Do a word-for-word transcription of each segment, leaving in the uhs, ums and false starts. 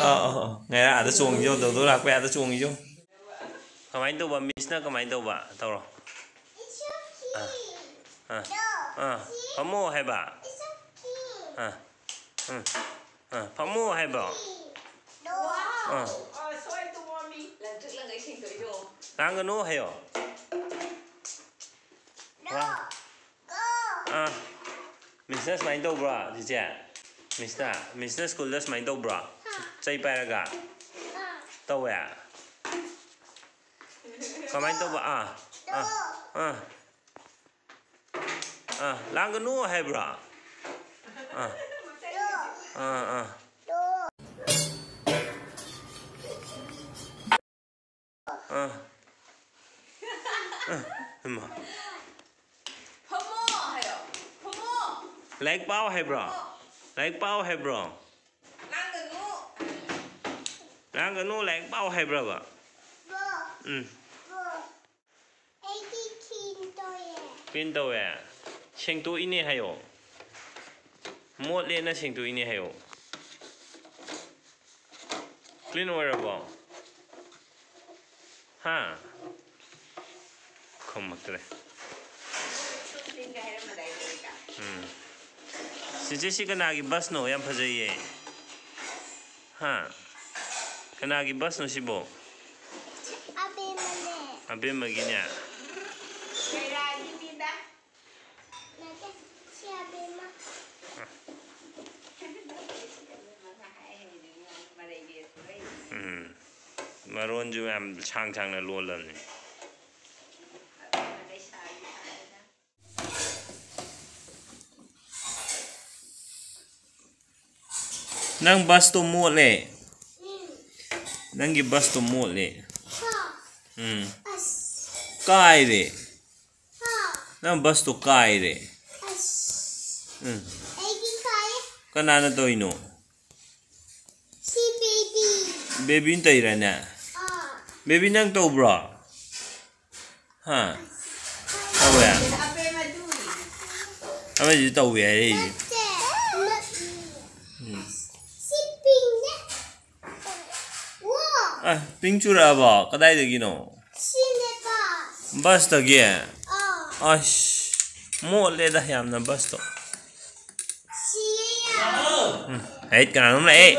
ꯑꯥ ꯑꯥ ꯑꯥ, ꯉꯔꯥꯡ ꯑꯥꯗ ꯆꯣꯡꯉꯤꯁꯦ ꯌꯦꯡꯉꯣ, ꯗꯧꯗꯧ ꯂꯥꯛꯄꯩ ꯑꯥꯗ ꯆꯣꯡꯉꯤꯁꯦ ꯌꯦꯡꯉꯣ꯫ ꯀꯃꯥꯏꯅ ꯇꯧꯕ? ꯃꯤꯁꯅ ꯀꯃꯥꯏꯅ ꯇꯧꯕ? ꯇꯧꯔꯣ꯫ ꯑꯥ ꯑꯥ ꯑꯥ꯫ ꯐꯝꯃꯣ ꯍꯥꯏꯕ꯫ ꯑꯥ ꯎꯝ ꯑꯥ꯫ ꯐꯝꯃꯣ ꯍꯥꯏꯕ꯭ꯔꯣ? ꯑꯥ꯫ ꯂꯪꯇ꯭ꯔꯤꯛ ꯂꯪꯉꯩ ꯁꯦꯡꯗꯣꯛꯏꯗꯣ꯫ ꯂꯥꯡꯒꯅꯨ ꯍꯥꯏꯌꯣ꯫ ꯋꯥ꯫ ꯑꯥ꯫ ꯃꯤꯁꯅ ꯁꯨꯃꯥꯏꯅ ꯇꯧꯕ꯭ꯔꯣ, ꯆꯤꯆꯦ? ꯃꯤꯁꯅ, ꯃꯤꯁꯅ ꯁ꯭ꯀꯨꯜꯗ ꯁꯨꯃꯥꯏꯅ ꯇꯧꯕ꯭ꯔꯣ? ꯆꯩ ꯄꯥꯏꯔꯒ? ꯇꯧꯋꯦ? ꯀꯃꯥꯏꯅ ꯇꯧꯕ? ꯑꯥ, ꯑꯥ, ꯑꯥ꯫ ꯑꯥ, ꯂꯥꯡꯒꯅꯨ ꯍꯥꯏꯕ꯭ꯔꯣ? ꯑꯥ, ꯑꯥ, ꯑꯥ꯫ ꯑꯥ꯫ ꯑꯥ, ꯏꯃꯥ꯫ ꯐꯝꯃꯣ ꯍꯥꯏꯌꯣ꯫ ꯐꯝꯃꯣ꯫ ꯂꯥꯏꯔꯤꯛ ꯄꯥꯎ ꯍꯥꯏꯕ꯭ꯔꯣ? ꯂꯥꯏꯔꯤꯛ ꯄꯥꯎ ꯍꯥꯏꯕ꯭ꯔꯣ? ꯂꯥꯡꯒꯅꯨ꯫ ꯂꯥꯡꯒꯅꯨ, ꯂꯥꯏꯔꯤꯛ ꯄꯥꯎ ꯍꯥꯏꯕ꯭ꯔꯕ? ꯎꯝ꯫ ꯑꯩꯗꯤ clean ꯇꯧꯋꯦ꯫ Clean ꯇꯧꯋꯦ꯫ ꯁꯦꯡꯇꯣꯛꯏꯅꯦ ꯍꯥꯏꯌꯣ꯫ ꯃꯣꯠꯂꯦꯅ ꯁꯦꯡꯇꯣꯛꯏꯅꯦ ꯍꯥꯏꯌꯣ꯫ Clean ꯑꯣꯏꯔꯕꯣ? ꯍꯥ? ꯈꯨꯝꯃꯛꯇ꯭ꯔꯦ꯫ ꯎꯝ꯫ ꯆꯤꯆꯦ, ꯁꯤ ꯀꯅꯥꯒꯤ busꯅꯣ? ꯌꯥꯝ ꯐꯖꯩꯌꯦ꯫ ꯍꯥ? ꯀꯅꯥꯒꯤ busꯅꯣ ꯁꯤꯕꯣ? ꯑꯕꯦꯝꯃꯅꯦ꯫ ꯑꯕꯦꯝꯃꯒꯤꯅꯦ? ꯅꯠꯇꯦ, ꯁꯤ ꯑꯕꯦꯝꯃ꯫ ꯎꯝ꯫ ꯃꯔꯣꯟꯁꯨ ꯌꯥꯝ ꯁꯥꯡ ꯁꯥꯡꯅ ꯂꯣꯜꯂꯕꯅꯤ꯫ ꯅꯪ busꯇꯣ ꯃꯣꯠꯂꯦ꯫ ꯅꯪꯒꯤ busꯇꯣ ꯃꯣꯠꯂꯦ꯫ ꯎꯝ꯫ ꯀꯥꯏꯔꯦ꯫ ꯅꯪ busꯇꯣ ꯀꯥꯏꯔꯦ꯫ ꯎꯝ꯫ ꯀꯅꯥꯅ ꯇꯧꯔꯤꯅꯣ? ꯁꯤ baby꯫ Babyꯅ ꯇꯧꯔꯤꯔꯥꯅꯦ? ꯑꯥ꯫ Baby, ꯅꯪ ꯇꯧꯕ꯭ꯔꯣ? ꯍꯥ? ꯇꯧꯋꯦ? ꯑꯃꯁꯤꯁꯨ ꯇꯧꯋꯦ ꯍꯥꯏꯔꯛꯏꯁꯦ꯫ ꯅꯠꯇꯦ꯫ ꯎꯝ꯫ ꯁꯤ pinkꯅꯦ꯫ ꯄꯤꯡ ꯆꯨꯔꯛꯑꯕꯣ? ꯀꯗꯥꯏꯗꯒꯤꯅꯣ? ꯁꯤꯅꯦꯀꯣ꯫ ꯕꯁꯇꯒꯤ? ꯑꯥ꯫ ꯑꯁ, ꯃꯣꯠꯂꯦꯗ ꯌꯥꯝꯅ ꯕꯁꯇꯣ꯫ ꯁꯤꯌꯦ ꯌꯥꯝ꯫ ꯎꯝ, ꯍꯩꯠ, ꯀꯅꯥꯅꯣꯝ ꯂꯥꯛꯑꯦ꯫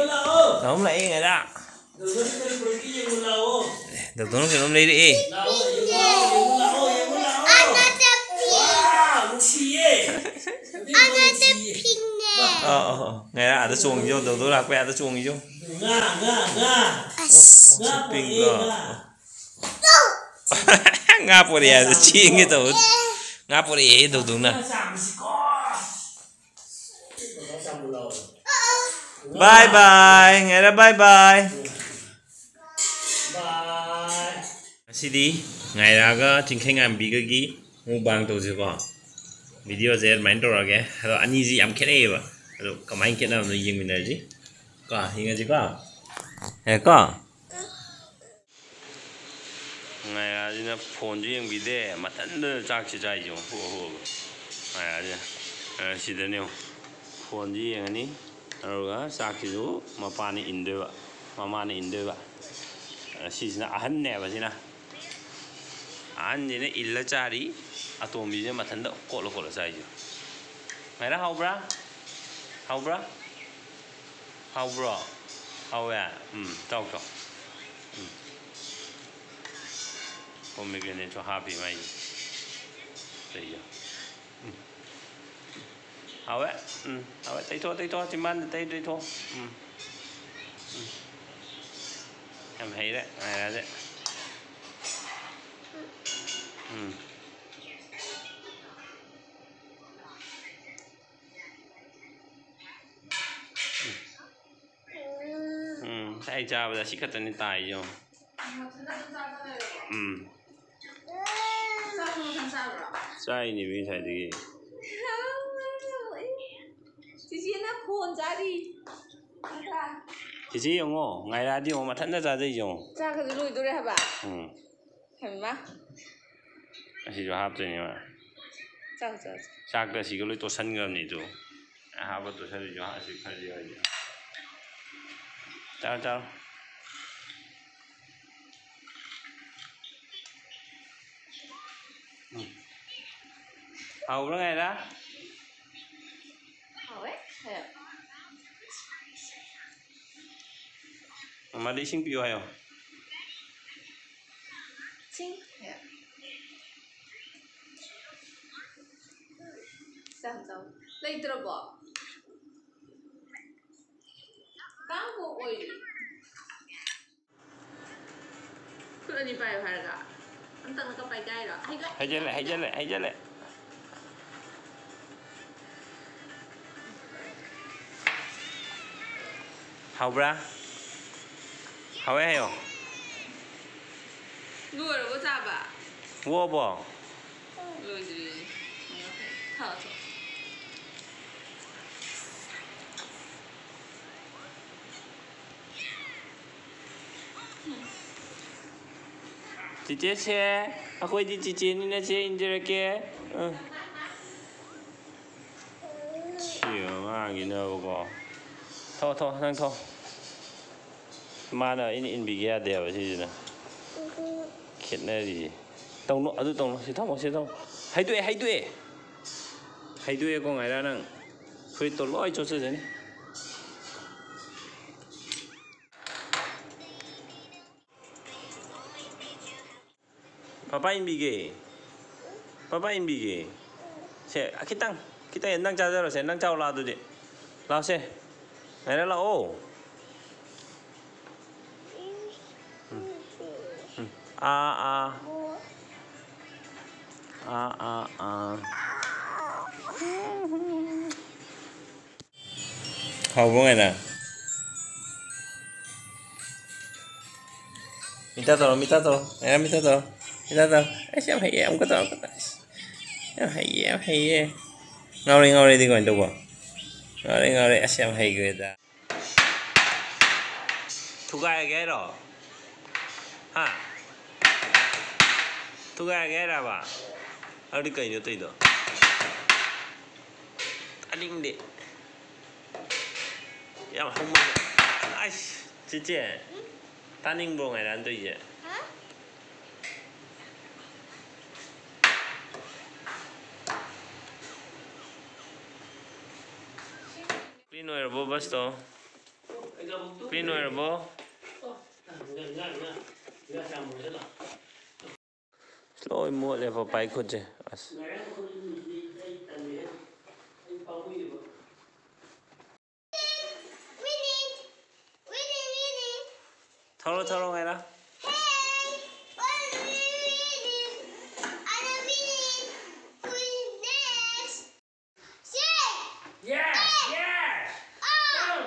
ꯀꯅꯥꯅꯣꯝ ꯂꯥꯛꯑꯦ, ꯉꯥꯏꯗ꯫ ꯗꯣꯛꯇꯔꯅ ꯀꯩꯅꯣꯝ ꯂꯩꯔꯛꯑꯦ꯫ ꯑꯅꯗ ꯄꯤꯡꯅꯦ꯫ ꯑꯥ, ꯑꯥ, ꯑꯥ꯫ ꯉꯥꯏꯔ ꯑꯥꯗ ꯆꯣꯡꯉꯤꯁꯦ ꯌꯦꯡꯉꯣ, ꯗꯧꯗꯧ ꯂꯥꯛꯄꯩ ꯑꯥꯗ ꯆꯣꯡꯉꯤꯁꯦ ꯌꯦꯡꯉꯣ꯫ ꯉꯥ, ꯉꯥ, ꯉꯥ꯫ ꯑꯁ꯫ ꯉꯥ ꯄꯤꯡꯗꯣ꯫ ꯄꯣꯔꯛꯑꯦ, ꯉꯥ꯫ ꯉꯥ ꯄꯣꯔꯛꯑꯦ ꯍꯥꯏꯕꯗ ꯆꯦꯟꯒꯦ ꯇꯧꯕ꯫ ꯉꯥ ꯄꯣꯔꯛꯑꯦ ꯗꯧꯗꯧꯅ꯫ ꯉꯥ ꯆꯥꯕꯁꯤꯀꯣ꯫ ꯕꯥꯏ ꯕꯥꯏ, ꯉꯥꯏꯔ ꯕꯥꯏ ꯕꯥꯏ꯫ ꯕꯥꯏ꯫ ꯉꯁꯤꯗꯤ ꯉꯥꯏꯔꯥꯒ ꯆꯤꯡꯈꯩꯉꯥꯟꯕꯤꯒꯒꯤ mukbang ꯇꯧꯁꯤꯀꯣ꯫ Video ꯁꯦ ꯑꯗꯨꯃꯥꯏꯅ ꯇꯧꯔꯛꯑꯒꯦ꯫ ꯑꯗꯣ ꯑꯅꯤꯁꯤ ꯌꯥꯝ ꯈꯦꯠꯅꯩꯌꯦꯕ꯫ ꯑꯗꯣ ꯀꯃꯥꯏꯅ ꯈꯦꯠꯅꯕꯅꯣ ꯌꯦꯡꯃꯤꯟꯅꯔꯁꯤ꯫ ꯀꯣ, ꯌꯦꯡꯉꯁꯤꯀꯣ꯫ ꯑꯦ, ꯀꯣ꯫ ꯉꯥꯏꯔꯥꯁꯤꯅ phone ꯁꯨ ꯌꯦꯡꯕꯤꯗꯦ, ꯃꯊꯟꯗ ꯆꯥꯛꯁꯤ ꯆꯥꯏꯁꯦ ꯌꯦꯡꯉꯣ, ꯍꯨ ꯍꯨ꯫ ꯉꯥꯏꯔꯥꯁꯤꯅ, ꯑ, ꯁꯤꯗꯅꯦ ꯌꯦꯡꯉꯣ, phone ꯁꯤ ꯌꯦꯡꯉꯅꯤ, ꯑꯗꯨꯒ ꯆꯥꯛꯁꯤꯁꯨ ꯃꯄꯥꯅ ꯏꯟꯗꯣꯏꯕ, ꯃꯃꯥꯅ ꯏꯟꯗꯣꯏꯕ꯫ ꯑ, ꯁꯤꯁꯤꯅ ꯑꯍꯟꯅꯦꯕ ꯁꯤꯅ꯫ ꯑꯍꯟꯁꯤꯅ ꯏꯜꯂ ꯆꯥꯔꯤ, ꯑꯇꯣꯝꯕꯤꯁꯤꯅ ꯃꯊꯟꯇ ꯀꯣꯠꯂ ꯀꯣꯠꯂ ꯆꯥꯏꯁꯦ꯫ ꯉꯥꯏꯔꯥ, ꯍꯥꯎꯕ꯭ꯔꯥ? ꯍꯥꯎꯕ꯭ꯔꯥ? ꯍꯥꯎꯕ꯭ꯔꯣ? ꯍꯥꯎꯋꯦ? ꯎꯝ, ꯆꯥꯎ, ꯆꯥꯎ꯫ ꯎꯝ꯫ Pomegranate ꯁꯨ ꯍꯥꯞꯄꯤ ꯃꯥꯏꯁꯦ꯫ ꯀꯩꯒꯤ? ꯎꯝ꯫ ꯍꯥꯎꯋꯦ? ꯎꯝ, ꯍꯥꯎꯋꯦ꯫ ꯇꯩꯊꯣꯛ, ꯇꯩꯊꯣꯛ, ꯆꯤꯝꯕꯥꯟꯗ ꯇꯩ, ꯇꯩꯊꯣꯛ꯫ ꯎꯝ꯫ ꯎꯝ꯫ ꯌꯥꯝ ꯍꯩꯔꯦ, ꯉꯥꯏꯔꯥꯁꯦ꯫ ꯎꯝ꯫ ꯎꯝ, ꯉꯁꯥꯏ ꯆꯥꯕꯗ ꯑꯁꯤ ꯈꯛꯇꯅꯤ ꯇꯥꯏꯁꯦ ꯌꯦꯡꯉꯣ꯫ ꯎꯝ꯫ ꯆꯥꯏꯅꯦ ꯃꯤ ꯉꯁꯥꯏꯗꯒꯤ꯫ ꯆꯤꯆꯦꯅ ꯈꯣꯟ ꯆꯥꯔꯤ꯫ ꯆꯤꯆꯦ ꯌꯦꯡꯉꯣ, ꯉꯥꯏꯔꯥꯗꯤ ꯌꯦꯡꯉꯣ, ꯃꯊꯟꯇ ꯆꯥꯖꯩ ꯌꯦꯡꯉꯣ꯫ ꯆꯥꯛꯀꯁꯦ ꯂꯣꯏꯗꯣꯔꯦ ꯍꯥꯏꯕ꯫ ꯎꯝ꯫ ꯍꯩꯃꯥ꯫ ꯑꯁꯤꯁꯨ ꯍꯥꯞꯇꯣꯏꯅꯦ ꯃꯥ꯫ ꯆꯥꯎ, ꯆꯥꯎ, ꯆꯥꯎ꯫ ꯆꯥꯛꯇ ꯑꯁꯤꯒ ꯂꯣꯏ ꯇꯣꯠꯁꯟꯈ꯭ꯔꯕꯅꯤ ꯑꯗꯨ꯫ ꯑꯍꯥꯞꯄ ꯇꯣꯠꯁꯜꯂꯤꯁꯨ ꯑꯁꯤ ꯈꯔꯗꯤ ꯌꯥꯎꯔꯤ꯫ ꯆꯥꯔꯣ, ꯆꯥꯔꯣ꯫ ꯍꯥꯎꯕ꯭ꯔꯥ, ꯉꯥꯏꯔꯥ? ꯍꯥꯎꯋꯦ꯫ ꯍꯦ꯫ ꯃꯃꯥꯗ ꯏꯁꯤꯡ ꯄꯤꯌꯨ ꯍꯥꯏꯌꯣ꯫ ꯏꯁꯤꯡ꯫ ꯍꯦ꯫ ꯆꯥꯎ, ꯆꯥꯎ꯫ ꯂꯩꯇ꯭ꯔꯕꯣ? ꯀꯥꯡꯕꯨ ꯑꯣꯏꯔꯤ꯫ ꯈꯨꯠ ꯑꯅꯤ ꯄꯥꯏꯌꯨ ꯍꯥꯏꯔꯒ꯫ ꯑꯝꯇꯪꯅ ꯀꯃꯥꯏ ꯀꯥꯏꯔꯣ? ꯍꯩꯒꯠ-, ꯍꯩꯖꯜꯂꯦ, ꯍꯩꯖꯜꯂꯦ, ꯍꯩꯖꯜꯂꯦ꯫ ꯍꯥꯎꯕ꯭ꯔꯥ? ꯍꯥꯎꯋꯦ ꯍꯥꯏꯌꯣ꯫ ꯂꯣꯏꯔꯕꯣ ꯆꯥꯕ? ꯑꯣꯛꯑꯕꯣ? ꯂꯣꯏꯗ꯭ꯔꯤꯌꯦ꯫ ꯊꯥꯎ ꯊꯣꯛ꯫ ꯆꯤꯆꯦꯁꯦ, ꯑꯩꯈꯣꯏꯗꯤ ꯆꯤꯆꯦꯅꯤꯅ ꯆꯦ ꯏꯟꯖꯔꯛꯀꯦ꯫ ꯑ꯫ ꯁꯤ ꯑꯉꯥꯡꯁꯤꯅꯕꯀꯣ꯫ ꯊꯣꯛ, ꯊꯣꯛ, ꯅꯪ ꯊꯣꯛ꯫ ꯃꯥꯅ ꯑꯩꯅ ꯏꯟꯕꯤꯒꯦ ꯌꯥꯗꯦꯕ ꯁꯤꯁꯤꯅ꯫ ꯈꯦꯠꯅꯔꯤꯁꯦ꯫ ꯇꯧꯅꯨ, ꯑꯗꯨ ꯇꯧꯅꯨ꯫ ꯁꯤ ꯊꯝꯃꯣ, ꯁꯤ ꯊꯝꯃꯣ꯫ ꯍꯩꯗꯣꯛꯑꯦ, ꯍꯩꯗꯣꯛꯑꯦ꯫ ꯍꯩꯗꯣꯛꯑꯦꯀꯣ, ꯉꯥꯏꯔꯥ ꯅꯪ꯫ ꯐꯨꯔꯤꯠꯇꯣ ꯂꯣꯏ ꯆꯣꯠꯆꯖꯅꯤ꯫ ꯄꯄꯥ ꯏꯟꯕꯤꯒꯦ꯫ ꯄꯄꯥ ꯏꯟꯕꯤꯒꯦ꯫ ꯁꯦ, ꯈꯤꯇꯪ, ꯈꯤꯇꯪ ꯅꯪ ꯆꯥꯖꯔꯣꯁꯦ꯫ ꯅꯪ ꯆꯥꯎ ꯂꯥꯛꯑꯣ ꯑꯗꯨꯗꯤ꯫ ꯂꯥꯛꯑꯣꯁꯦ꯫ ꯉꯥꯏꯔꯥ ꯂꯥꯛꯑꯣ꯫ ꯎꯝ꯫ ꯎꯝ꯫ ꯑꯥ, ꯑꯥ꯫ ꯑꯥ, ꯑꯥ, ꯑꯥ꯫ ꯍꯥꯎꯕ꯭ꯔꯣ ꯉꯥꯏꯅ? ꯃꯤꯇꯥ ꯇꯧꯔꯣ, ꯃꯤꯇꯥ ꯇꯧꯔꯣ꯫ ꯉꯥꯏꯅ ꯃꯤꯇꯥ ꯇꯧꯔꯣ꯫ ꯃꯤꯇꯥ ꯇꯧꯔꯣ꯫ ꯑꯁ, ꯌꯥꯝ ꯍꯩꯌꯦ꯫ ꯑꯃꯨꯛꯀ ꯇꯧꯔꯣ, ꯑꯃꯨꯛꯀ ꯇꯧꯔꯣ꯫ ꯑꯁ, ꯌꯥꯝ ꯍꯩꯌꯦ, ꯌꯥꯝ ꯍꯩꯌꯦ꯫ ꯉꯥꯎꯔꯦ, ꯉꯥꯎꯔꯦꯗꯤ ꯀꯃꯥꯏꯅ ꯇꯧꯕ? ꯉꯥꯎꯔꯦ, ꯉꯥꯎꯔꯦ꯫ ꯑꯁ, ꯌꯥꯝ ꯍꯩꯈ꯭ꯔꯦꯗ꯫ ꯊꯨꯒꯥꯏꯔꯒꯦ ꯍꯥꯏꯔꯣ? ꯍꯥ? ꯊꯨꯒꯥꯏꯔꯒꯦ ꯍꯥꯏꯔꯕ? ꯑꯗꯨꯗꯤ ꯀꯩꯅꯣ ꯇꯧꯔꯤꯗꯣ? ꯇꯥꯅꯤꯡꯗꯦ꯫ ꯌꯥꯝ ꯍꯧꯃꯜꯂꯦ꯫ ꯑꯁ, ꯆꯤꯆꯦ, ꯇꯥꯅꯤꯡꯕ꯭ꯔꯣ ꯉꯥꯏꯔꯥꯟ ꯇꯧꯔꯤꯁꯦ? ꯍꯥ? ꯂꯣꯏꯔꯕꯣ ꯕꯁꯇꯣ? ꯄ꯭ꯔꯤꯟ ꯂꯣꯏꯔꯕꯣ? ꯂꯣꯏ ꯃꯣꯠꯂꯦ ꯄꯄꯥꯏ ꯈꯨꯠꯁꯦ꯫ ꯑꯁ꯫ ꯊꯧꯔꯣ, ꯊꯧꯔꯣ, ꯉꯥꯏꯔꯥ꯫ Yes, yes. Come,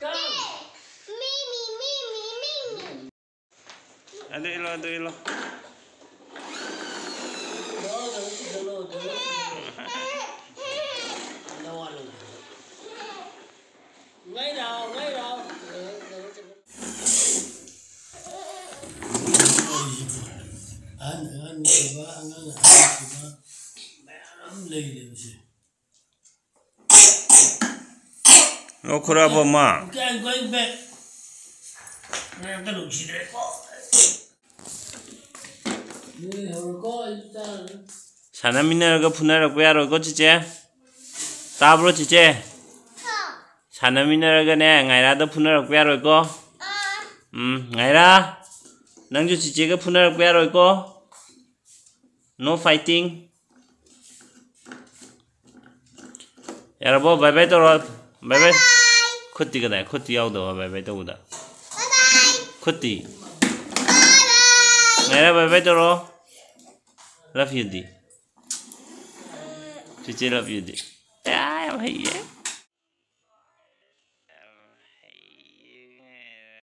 come. ꯑꯗꯨ ꯏꯜꯂꯣ, ꯑꯗꯨ ꯏꯜꯂꯣ꯫ ꯑꯍꯟ ꯑꯉꯥꯡ ꯅꯠꯇꯕ, ꯑꯉꯥꯡ ꯑꯍꯟ ꯅꯠꯇꯕ ꯃꯌꯥꯝ ꯂꯩꯔꯦꯕꯁꯦ꯫ ꯂꯧꯈ꯭ꯔꯕꯣ, ꯃꯥ? Okay, I'm going back. ꯉꯥꯏꯍꯥꯛꯇ ꯅꯨꯡꯁꯤꯗ꯭ꯔꯦꯀꯣ꯫ ꯅꯣꯏ ꯍꯧꯔꯣꯀꯣ, ꯑꯩ ꯆꯥꯔꯒꯦ꯫ ꯁꯥꯟꯅꯃꯤꯟꯅꯔꯒ ꯐꯨꯅꯔꯛꯄ ꯌꯥꯔꯣꯏꯀꯣ, ꯆꯤꯆꯦ? ꯇꯥꯕ꯭ꯔꯣ, ꯆꯤꯆꯦ? ꯁꯥꯟꯅꯃꯤꯟꯅꯔꯒꯅꯦ, ꯉꯥꯏꯔꯥꯗ ꯐꯨꯅꯔꯛꯄ ꯌꯥꯔꯣꯏꯀꯣ? ꯎꯝ, ꯉꯥꯏꯔꯥ, ꯅꯪꯁꯨ ꯆꯤꯆꯦꯒ ꯐꯨꯅꯔꯛꯄ ꯌꯥꯔꯣꯏꯀꯣ? No fighting. ꯌꯥꯔꯕꯣ? ꯕꯥꯏ ꯕꯥꯏ ꯇꯧꯔꯣ꯫ ꯕꯥꯏ ꯕꯥꯏ꯫ ꯈꯨꯠꯇꯤ ꯀꯗꯥꯏ? ꯈꯨꯠꯇꯤ ꯌꯥꯎꯗꯕ ꯕꯥꯏ ꯕꯥꯏ ꯇꯧꯕꯗ꯫ ꯈꯨꯠꯇꯤ꯫ ꯉꯥꯏꯔꯥ, ꯕꯥꯏ ꯕꯥꯏ ꯇꯧꯔꯣ꯫ Love you ꯗꯤ꯫ ꯆꯤꯆꯦ love you ꯗꯤ꯫ ꯑꯦ, ꯌꯥꯝ ꯍꯩꯌꯦ꯫